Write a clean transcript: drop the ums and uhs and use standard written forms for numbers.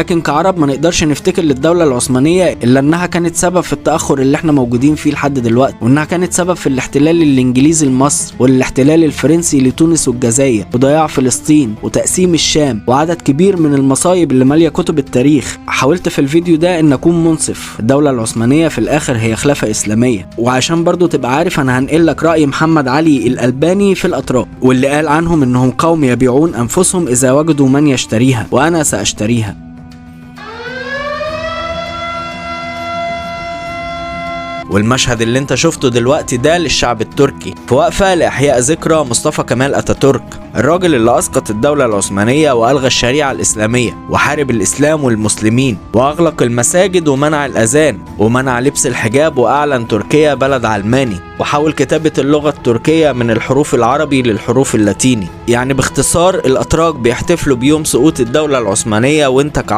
لكن كعرب ما نقدرش نفتكر للدولة العثمانية إلا إنها كانت سبب في التأخر اللي احنا موجودين فيه لحد دلوقتي، وإنها كانت سبب في الاحتلال الإنجليزي لمصر والاحتلال الفرنسي لتونس والجزائر وضياع فلسطين وتقسيم الشام وعدد كبير من المصايب اللي مالية كتب التاريخ. حاولت في الفيديو ده إن أكون منصف، الدولة العثمانية في الآخر هي خلافة إسلامية. وعشان برضو تبقى عارف أنا هنقل لك رأي محمد علي الألباني في الأتراك، واللي قال عنهم إنهم قوم يبيعون أنفسهم إذا وجدوا من يشتريها، وأنا سأشتريها. والمشهد اللي انت شفته دلوقتي ده للشعب التركي في وقفة لإحياء ذكرى مصطفى كمال أتاتورك، الراجل اللي أسقط الدولة العثمانية وألغى الشريعة الإسلامية وحارب الإسلام والمسلمين وأغلق المساجد ومنع الأذان ومنع لبس الحجاب وأعلن تركيا بلد علماني، وحاول كتابة اللغة التركية من الحروف العربي للحروف اللاتيني. يعني باختصار الأتراك بيحتفلوا بيوم سقوط الدولة العثمانية، وانت كعربي